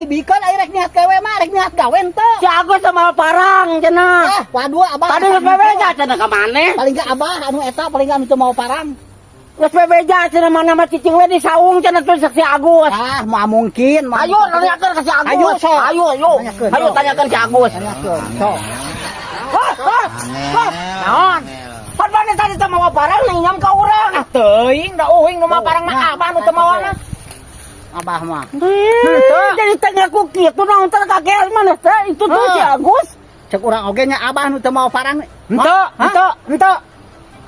Bikeun ari rek niat gawe mah, rek niat gawe henteu. Si Agus sama parang cenah. Eh, waduh, Abah. Tadi geus bebeja cenah ka maneh. Paling enggak Abah anu eta, paling enggak anu teu mawa parang. Geus bebeja cenah, mana mah cicing we di saung cenah tuh si Agus. Ah, moal mungkin. Moal Ayo mungkin. tanyakeun ke si Agus. Ayo, sok. Ayo, ayo. Tanyakeun, Ayo sok. Tanyakeun si Agus. Tanyakeun, sok. Hah, hah, hah. Naon? Pan maneh tadi teh mawa parang nginjem ka urang. Ah, teuing da uing nu mawa parang mah, Abah nu teu mawa mah. Abah mah. Henteu. Jadi teh ngaku kitu, naon teh kaget maneh teh itu tuh si Agus. Cek urang oge nya Abah nu teu mawa parang. Henteu, henteu, henteu.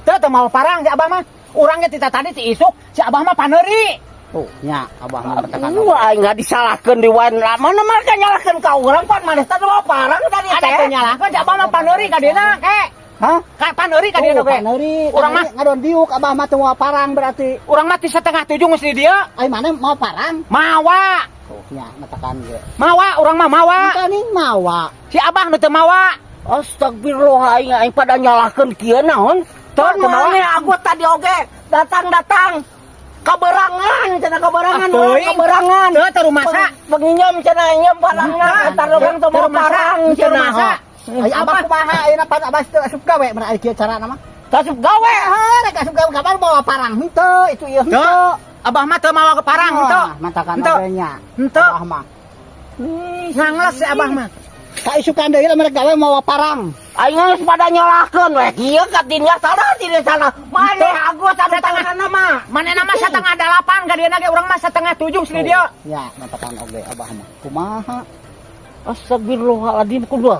Teu teu mawa parang si Abah mah. Urang ge tita tadi ti isuk, si Abah mah paneuri. Oh, nya Abah mah tekan. Wah, aing nggak disalahkeun di wae. Lah, mana mereka nyalahkeun ka urang, pan maneh teh mawa parang tadi Ada teh. teu nyalahkeun, si Abah mah paneuri ka dieuna ke. Hah? Ka paneuri ka dieuna Oh, ge. paneuri. Urang mah ngadon diuk, Abah mah teu mawa parang berarti. Urang mah ti 6.30 geus di dieu. Ai maneh mawa parang? Mawa. Oh, nya matakan ge. Mawa, urang mah mawa. Ning mawa. Si Abah nu teu mawa. Astagfirullah, aing aing pada nyalahkeun kieu naon? Teu, Pan teu mawa. maneh Agus tadi oge datang-datang kaberangan cenah, kaberangan Ah, urang teuing. kaberangan. Teu teu rumasa. Penginjem cenah, injem parangna antar urang teu mawa parang Teu cenah. rumasa. Ai Abah kumaha ayeuna? Pan Abah teu asup gawe mun ari kieu carana mah. Asup gawe. Ah, rek asup gawe kapan mawa parang henteu itu ieu Teu. henteu. Abah mah teu mawa ke parang henteu. Wah, matakan Henteu. oge nya. Henteu. Abah mah. Ngangles si Abah mah. Kaisukan deui lamun rek gawe mawa parang. Aing geus pada nyalahkeun we kieu ka dinya salah, dinya salah. Maneh Agus anu tanganna mah. Manehna mah 7.30 ka dieuna ge, urang mah 6.30 di dieu. Ya, matakan oge Abah mah. Kumaha? Astagfirullahaladzim, kudu.